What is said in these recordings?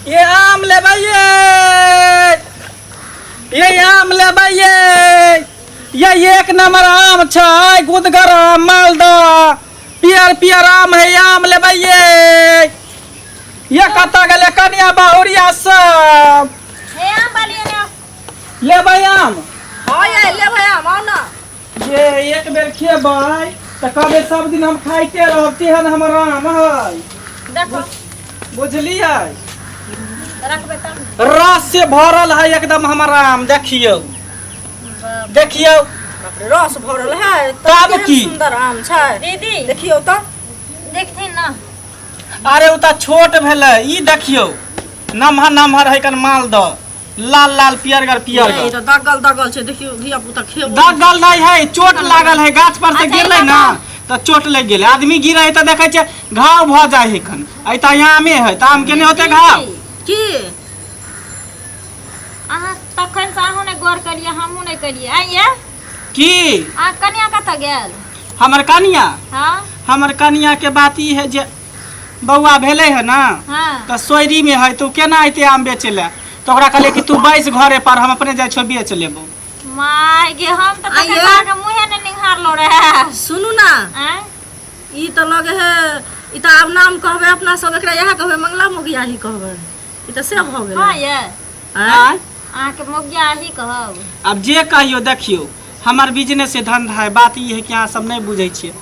ये आम लेबै ये, ये आम लेबै ये, ये एक नंबर आम छै, गुदगर आम, मालदह, पियर पियर आम है, आम लेबै ये। ये कतऽ गेलै कनिया बहुरिया सब? हे आम वाली ने। लेबै आम? हाँ ये लेबै आम, आउ ना। ये एक बेर खेबै तऽ कहबै सब दिन हम खाइते रहब, तेहन हमर आम है। देखो। बुझलियै? रखबै तब। रस से भरल है एकदम हमर आम, देखियौ देखियौ। बाप रे, रस भरल है। तब केहन की? सुंदर आम छै। दीदी। देखियौ तऽ। देखथिन ना। अरे ओ तऽ छोट भेलै, ई देखियौ नमहर नमहर है कन मालदह, लाल लाल पियरगर नहीं, पियरगर। तऽ दगल दगल छै, देखियौ धिया पुता खेबो। दगल नहीं है, चोट लागल है, गाछ पर से अच्छा, गिरलै ई ना तऽ चोट लागि गेलै। आदमी गिरे है तऽ देखै छै घाव भऽ जाइ है खन, एहि तऽ आमे है तऽ आम के नहि होतै घाव? की? अहाँ तखन से अहूँ नहि गौर करियै, हमहूँ नहि करियै। आइये। की? अहाँ कनिया कतऽ गेल? हमर कनिया? हाँ। हमर कनिया के बात ई है जे बौआ भेलै है ना, तऽ सोयरी में है, तऽ ओ केना अयतै आम बेचै लए? तऽ ओकरा कहलियै कि तू बैस घरे पर, हम अपने जाइ छियौ बेच लेबौ। माय गे, हम तऽ तखन आइये। अहाँके मुँहे नहि निहारलो रहे। सुनू ना। आँय? ई तऽ लगे है, ई तऽ आब नाम कहबै अपना सब एकरा, इएह कहबै, मंगला मोगिया ही कहबै। ई तऽ से भऽ गेलै। हँ ये। आँय? आँय? अहाँके मोगिया ही कहब? आब जे कहियौ, देखियौ हमर बिजनेस है, धंधा है। बात ई है कि अहाँ सब नहि बुझै छियै।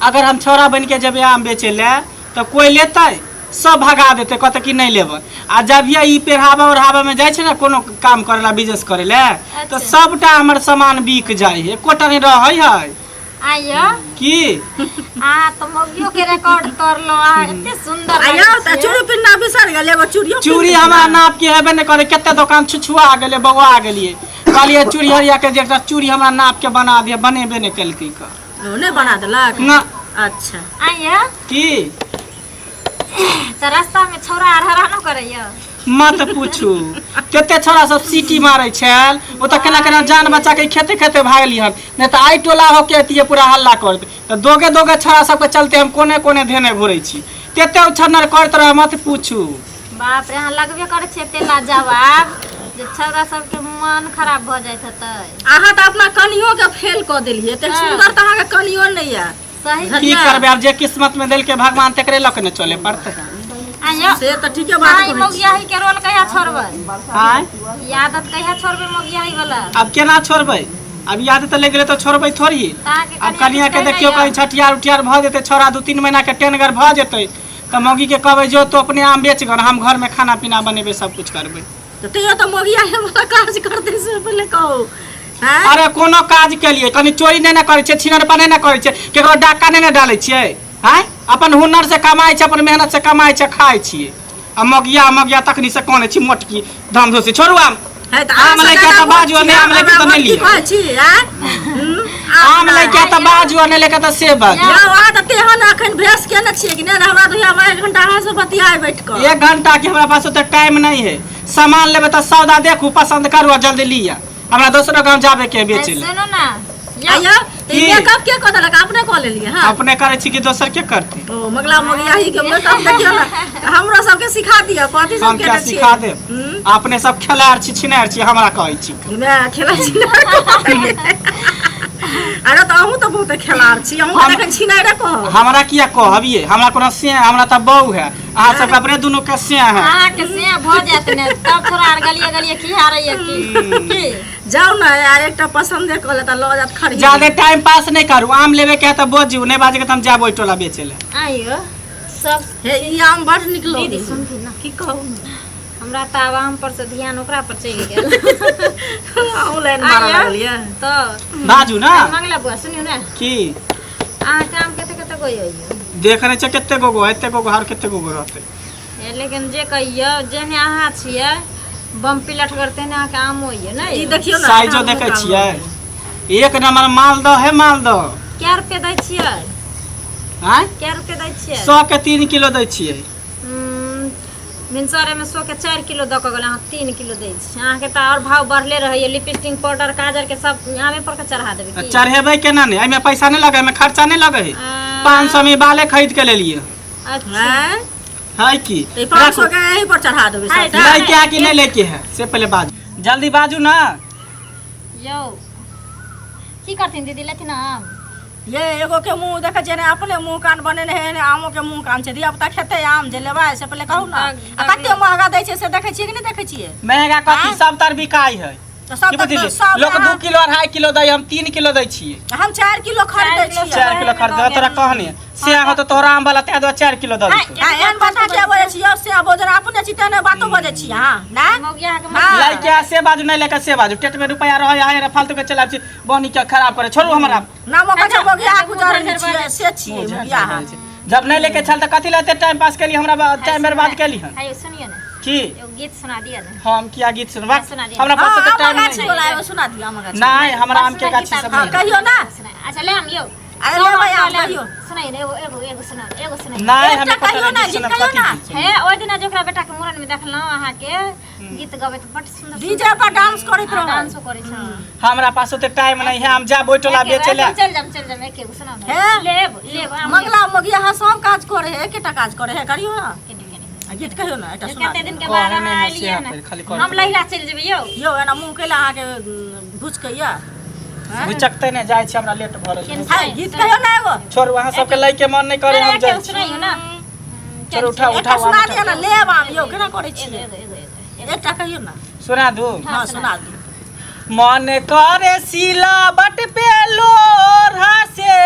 अगर हम छौड़ा बनि के जेबै आम बेचै लए तऽ कोइ लेतै? सब भगा देतै, कहतै कि नहि लेबै। आ जब ये ई पेढ़ाबा ओढ़ाबा में जाइ छै ने कोनो काम करै लए, बिजनेस करै लए, तऽ सबटा हमर सामान बिक जाइ है, एकोटा नहि रहै है। आइयो। की? अहाँ तऽ मौगियो के रिकॉर्ड तोड़लो, अहाँ एते सुंदर आइयो लगै तऽ छियै। चूड़ी पिन्ना बिसरि गेल, एगो चूड़ियो चूड़ी हमरा नाप के हेबे नहि करै। कते दोकान छुछुआ गेलै, बौआ गेलियै, कहलियै चूड़ी हरिया के जे एकटा चूड़ी हमरा नाप के बना दिअ, बनेबे नहि केलकै क। ओ नहि बना देलक? ना। अच्छा। आइयो। की? तऽ रास्ता में छौड़ा आर हरानो करैया? मत पूछू, कते छोरा सब सीटी मारै छल। ओ तऽ केना केना जान बचा के खेते खेते भागली हन, नहि तऽ आइ टोला होके अतियै पूरा हल्ला करत। तऽ दोगे दोगे छोरा सबके चलते हम कोने कोने धेने घुरै छी, कते उछन्नर करैत रहे, मत पूछू। बाप रे, अहाँ लगबे करै छियै एते लाजवाब जे छौड़ा सबके मन खराब भऽ जाइत हेतै। अहाँ तऽ अपना कनियो के फेल कऽ देलियै। एतेक सुन्दर तऽ अहाँके कनियो नहि यऽ। सही। की करबै आब, जे किस्मत में देलकै भगवान तकरे लऽ के ने चले पड़तै। आइयो। से तऽ ठीके बात अहाँ ई कहै छी। मौगियाही के रोल कहिया छोड़बै? आँय? ई आदत कहिया छोड़बै मौगियाही वाला? आब केना छोड़बै? आब याद तऽ लागि गेलै तऽ छोड़बै थोड़ी। तऽ अहाँके आब कनिया कनिया के किछु देखियौ कहै कहीं छठियार उठियार भऽ जेतै, छौड़ा 2-3 महीना के टेनगर भऽ जेतै तऽ मौगी के कहबै जो तो अपने आम बेच गन, हम घर में खाना पीना बनेबै, सब कुछ करबै। तऽ तैयो तऽ मौगियाहे वाला काज करतै से पहिले कहू। आँय? अरे कोनो काज के लिए कनी चोरी नहि ने करै छियै, छिनरपा नहि ने करै छियै, केकरो डाका नहि ने डालै छियै। आँय, अपन हुनर से कमाइ छै, अपन मेहनत से कमाइ छै, खाइ छियै। आ मौगिया मौगिया तखनी से कनै छी मोटकी धाम धोसी। छोड़ू आम। है तऽ आम अहाँ लैके तऽ बाजू, नहि आम लैके तऽ नहि की लिअ। कहै छी आँय? हम्म, आम लैके तऽ बाजू आ नहि लैके तऽ से बाजू। यौ, अहाँ तऽ तेहन अखन भेस केने छियै कि नहि हमरा तऽ हमरा एक घंटा अहाँ से बतियाए बैठ कऽ। एक घंटा के हमरा पास ओते टाइम नहीं है। सामान लेबै तऽ सौदा देखू, पसंद करू आ जल्दी लिअ, हमरा दोसरो गाँव जाबे के है बेचे ले। सुनू ना। आइयो तऽ ई की? मेकअप के कऽ देलक? अपने कऽ लेलियै हँ? अपने करै छी कि दोसर के करतै? ओ मगला मगियाही के मेकअप देखियौ ने, हमरो सबके सिखा दिअ, कथी सब हम क्या केने छियै? सिखा देब? हम्म? अपने सब खेलाड़ छी, छिनार छी, हमरा कहै छी। मे खेलै छी। अरे तऽ अहूँ तऽ बहुते खेलाड़ छी, अहूँ हम- तऽ एखन छिनारे कहब। हमरा किया कहबियै? हमरा कोनो से हमरा तऽ बहू है, अहाँ सबके अपने दुनू के से है। अहाँके से भऽ जायत ने तब थोड़ा आर गलिए गलिए खिहारैया की की। जाउ ने यार, एकटा पसन्दे कऽ लेता, लऽ जात खरीद। ज्यादा टाइम पास नहीं करू, आम लेबे के है तऽ बजू, नहीं बाजे के तऽ हम जायब ओहि टोला बेचे ले। आइयो सब हे ई आम बड़ नीक लगै। दीदी सुनथिन ना। की कहू? हमरा तऽ आब आम पर से ध्यान ओकरा पर चलि गेल। अहूँ लाइन मारऽ आइयो। लगलियै। तऽ बाजू ना। मंगला बुआ, सुनियौ ने। की? अहाँके आम कते कते गो यऽ? देख नहि छै कते गो गो, एते गो गो, आर कते गो गो रहतै? हे, लेकिन जे कहियौ, जेहने अहाँ छियै बम पिलटगर तेहने अहाँके आमो यऽ ने। ई देखियौ ने। साइजो देखै छियै, एक नंबर मालदह है, मालदह। कै रुपये दै छियै? आँय? कै रुपये दै छियै? 100 के 3 किलो दै छियै। भिनसरेमे 100 के 4 किलो दऽ कऽ गेलै, अहाँ 3 किलो दै छी। अहाँके तऽ आओर भाव बढ़ले रहैए, लिपस्टिक पाउडर काजरके सब आमे पर के चढ़ा देबै की? चढ़ेबै केना नहि? एहिमे पैसा नहि लगै, एहिमे खर्चा नहि लगै है। 500 में बाले खरीद के लेलियै। अच्छा। आँय? है की तऽ ई 500 के एही पर चढ़ा देबै हाय, सबटा। लैके है कि नहीं लैके है से पहले बाजू, जल्दी बाजू ना। यौ की करथिन दीदी, लेथिन आम? ये एगो के मुंह देखै छियै ने, अपने मुंह कान बनेने है ने, आमो के मुंह कान छै। धिया पुता खेतै आम जे लेबै से पहिले कहू ने। आ कते महगा दै छै से देखै छियै कि नहि देखै छियै? महंगा कथी, आँय? सब तर बिकाइ है। तऽ सब की तऽ बुझलियै? सब लोग अहाँ- 2 किलो 2.5 किलो दै, हम 3 किलो दै छियै। हम 4 किलो खरीदै 4 किलो छियै। 4 किलो खरीद तोरा कहने से हो तऽ तोरा आम वाला तै दुआरे 4 किलो दऽ देतौ। आ एहन बात किया बजै छियै से बजर अपने छी तेहने बातो बजै छी अहाँ ने। मौगिया के हाँ। लैके आ से बाजू, नहीं लेके से बाजू। टेट में रुपया रहे है रे, फालतू के चलाबै छी, बहनी के खराब करे छोड़ू हमरा। नामो कहै छै मौगिया गुजर मुँह छियै से छियै मुँह मौगिया। झड़ छै। जब नहीं लेके छल तऽ कथी लए टाइम पास केली, हमरा टाइम बर्बाद केली हन। आइयो सुनियो ने। की? एगो गीत सुना दिअ ने। हम किया गीत सुनबा? सुना दिअ। हमरा पास हाँ, तऽ आमक टाइम गाछी नहीं। वाला एगो सुना दिअ, आमक गाछी। नहीं, हमरा आम के गाछी सब हाँ नहीं। कहियो ना। अच्छा ले आम यौ। अरे लेबै आम कहियो। सुनाइ ने एगो, एगो एगो सुना, एगो सुनाइ। नहीं, एकटा हमें पता कहियो नहीं ना, गीत गीत सुनब, कहियो कथी ना। गीत सुनब? हे ओहि दिना जे ओकरा बेटा के मुड़न में देखलहुँ अहाँके गीत गबैत बड सुंदर डीजे पर डांस करैत रहै। डांसो करै छै। हमरा पास ओते टाइम नहीं है, हम जा बैठोला बेचे ला। चल जाम, चल जाम, एक एगो सुनाउ ने। हे? लेब लेब आम। मंगला मौगिया अहाँ सब काज करे है, एकेटा काज करे है, करियो ना। केने केने आ गीत कहियो ना, एकटा सुना कते दियौ। दिन के बाद कहै अहाँ नहि है, एलियै से ने। खाली कहै हम लहिरा चलि जेबै यौ। यौ एना मुँह कैला अहाँके भुचकैया? भुचकते नहि जाइ छी, हमरा लेट भऽ रहल छै। हाय गीत कहियो ना एगो। छोड़ू, अहाँ सबके लैके मन नहि करे, हम जाइ छी। सुनाइयो ना। छोड़ू, उठाउ एकटा उठाउ सुना आम दिअ उठाउ। ना, लेब आम यौ, केना करै छियै? एगो एगो एगो एकटा कहियो ना। सुना दू? हाँ सुना दियौ। मन करे सिलावट पे लोढ़ा से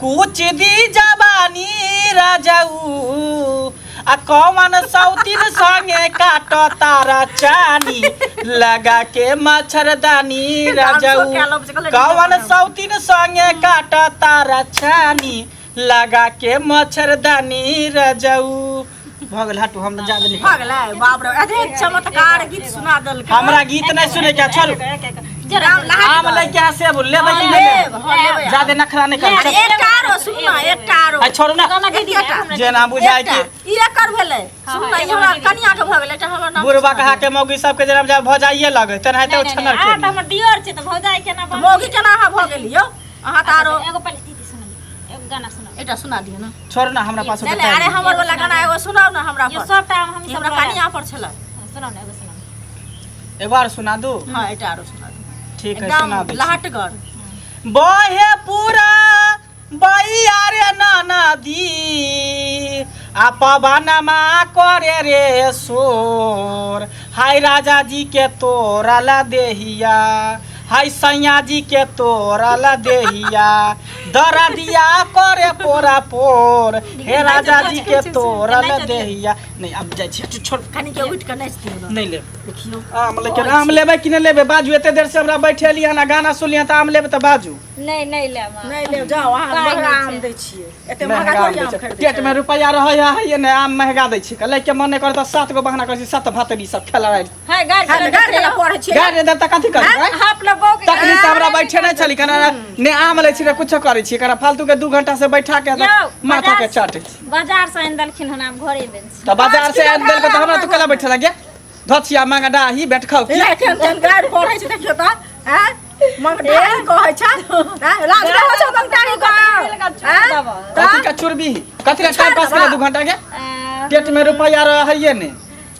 कुछ दी जवानी राजाऊ, आ कौन सौतीन संगे काट तारा चानी लगा के मच्छरदानी राजाऊ, कौन सौतीन संगे काट तारा चानी लगा के मच्छरदानी राजाऊ। भऽ गेल, हटू, हम जा देली। भऽ गेलै? बाप रे, अरे चमत्कार गीत सुना देलकै। हमरा गीत नहीं सुने के, छोड़ू। राम लहा आम लैके आ सेब लेबै कि नहि लेब, लेबै? हाँ लेबै। जादे नखरा नहि कर। अरे एकटा आरो सुन ना, एकटा आरो। आ छोड़ू ना। एकेटा। जेना बुझाय एकटा। कि ई एकर भेलै सुन ना, ई हमरा कनिया के भऽ गेलै, एकटा हमर नाम। बुढ़बा कहा के मौगी सबके जेना बुझाय भऽ जाइए लगे तेनाहिते ओ छनर अहाँ के तऽ हमर दियोर छै तऽ भौजाइ केना बनबै? मौगी केना अहाँ भऽ गेली यौ? अहाँ तऽ आरो एगो पहिले दीदी सुनाइयो, एगो गाना सुनाउ। एकटा सुना दियौ ना। छोड़ू ना, हमरा पास नहि ओते नहि, अरे टाइम हमर वाला गाना एगो सुनाउ ना हमरा यो पर। सबटा हम ई सब हमरा कनिया पर छलै। सुनाउ ने, एगो सुनाउ। एगो आर सुना दू? हाँ एकटा आरो सुना दियौ। ठीक है, सुना एकदम दै छी। लहटगर। बहे पूरा बैया रे नाना दी आ पवनमा करे रे शोर, हाय राजा जी के तोरल देहिया, हाय सैया जी के तोरल देहिया, दरदिया करे पोरा पोर, हे राजा जी के तोरल देहिया। नहीं अब जाइ छी, छोड़। कनी के उठि कऽ नाचि दियौ ना। नहीं लेब। देखियौ आम लेके आम लेबै कि नहि लेबै बाजू? एते देर से हमरा बैठेली हन आ गाना सुनली हन, तऽ आम लेबै तऽ बाजू। नहीं नहीं लेब आम। नहि लेब, जाउ। अहाँ पाइ महगा नहि आम छै। दै छियै, एते महगा महगा थोड़ी आम आम दै छै। खरीदै पेट में छै। रुपया रहै है ने आम महगा दै छै, लैके मन नहि करत, 7 गो बहाना करै छै, 7 भातरी सब खेला हाय गारि खाय चलऽ गारि देखियौ। केना पढ़ै छियै? गारि दे तऽ कथी करबै? अहाँ अपना बहू के तखनी से हमरा बैठे नहि छली, केना ने आम लै छी ने कुछो करै छी, एकरा फालतू के 2 घंटा से बैठा के यौ, माथा के बाजार- चाटै छी। बाजार से आनि देलखिन हन, आम घरे में छै। तऽ बाजार से आनि देलकै तऽ हमरा तू केला बैठे लगे धचिया मांगा डाही बैठ खाउ की? हे, केहन केहन गारि पढ़ै छै देखियौ तऽ। आँय, मंगटारी कहै छै। आँय, लाज रहै छौ मंगटारी कहै? आँय, कथी के चुरबी, कथी के टाइम पास केला 2 घंटा के? पेट में रुपया रहैये ने।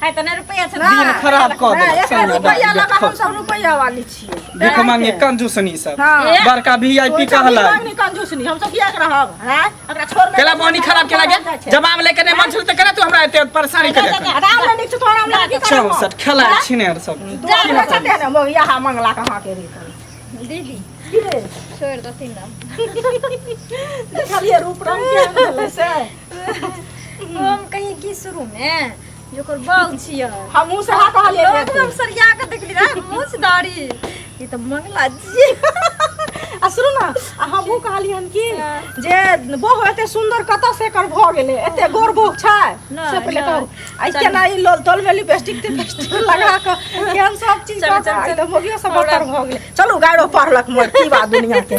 है तऽ नहि रुपैआ छै। दिन खराब कऽ नहि, देलक। एकरा सैया रुपैआ डाही लऽ कऽ बैठ खाउ। हमसब रुपैआ वाली छियै। भीख मांगे कंजूसनी सब। हाँ। बड़का वीआईपी कहला। मांगनी कंजूसनी, हमसब किया रहब? आँय, एकरा छोड़ नहि। केला बनी खराब केला गे, जब आम लेके नहीं मन छल तऽ केना तू हमरा एते परेशानी केले? आराम नहि नीक छौ तोहर, आम लऽ कऽ की करब? 64 खेला छिनेर सब। तू अपने छते ने मोगिया हा मंगला कहाँ के रे दीदी की रे? छोड़ि देथिन ना। देखलियै रूप रंग केहन भेलै से? हम कहिए की शुरू में जे ओकर बाउ छियै। हमहूँ सएह कहलियै। लोग हम सरिया के देखली रहे मूछ दाढ़ी, ई तऽ मंगला छियै। आ सुनू ना, आ हमहूँ कहलियै हन कि जे बहु एते सुन्दर कतऽ से एकर भऽ गेलै, एते गोर बहु छै नहि, से पहिले नहि। कहू। आ ई केना ई लोल तोल में लिपस्टिक तिपस्टिक लगा कऽ केहन सब चीज चलू, कऽ कऽ चलू, आ ई तऽ मोगियो सब बत्तर भऽ गेलै। चलू, गाइरो पढ़लक मोर की बात दुनिया के।